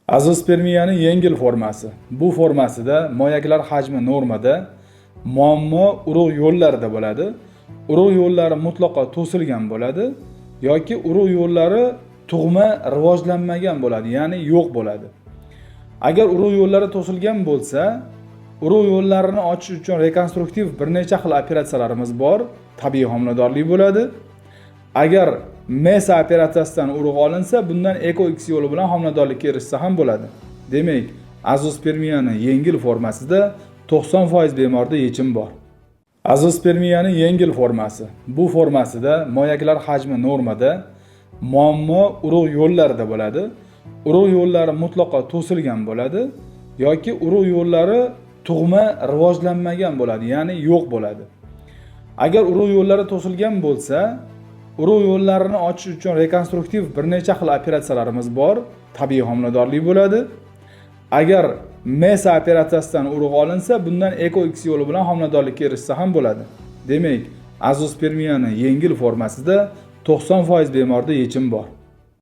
Azospermiyaning yengil formasi. Bu formasida moyaklar hajmi normada, muammo urug' yo'llarida bo'ladi. Urug' yo'llari mutlaqo to'silgan bo'ladi yoki urug' yo'llari tug'ma rivojlanmagan bo'ladi, ya'ni yo'q bo'ladi. Agar urug' yo'llari to'silgan bo'lsa, urug' yo'llarini ochish uchun rekonstruktiv bir necha xil operatsiyalarimiz bor. Tabiiy homiladorlik bo'ladi. Agar MESA operatsiyasidan urug' olinsa, bundan Eko X yo'li bilan homiladorlikka erishsa ham bo'ladi. Demak, azospermiyani yengil formasida 90% bemorda yechim bor. Azospermiyaning yengil formasi. Bu formasida moyaklar hajmi normada, muammo urug' yo'llarida bo'ladi. Urug' yo'llari mutlaqo to'silgan bo'ladi yoki urug' yo'llari tug'ma rivojlanmagan bo'ladi, ya'ni yo'q bo'ladi. Agar urug' yo'llari to'silgan bo'lsa, urug' yo'llarini ochish uchun rekonstruktiv bir necha xil operatsiyalarimiz bor. Tabiiy homiladorlik bo'ladi. Agar MESA operatsiyasidan urug' olinsa, bundan Eko X yo'li bilan homiladorlikka erishsa ham bo'ladi. Demak, azospermiyani yengil formasida 90% bemorda yechim bor.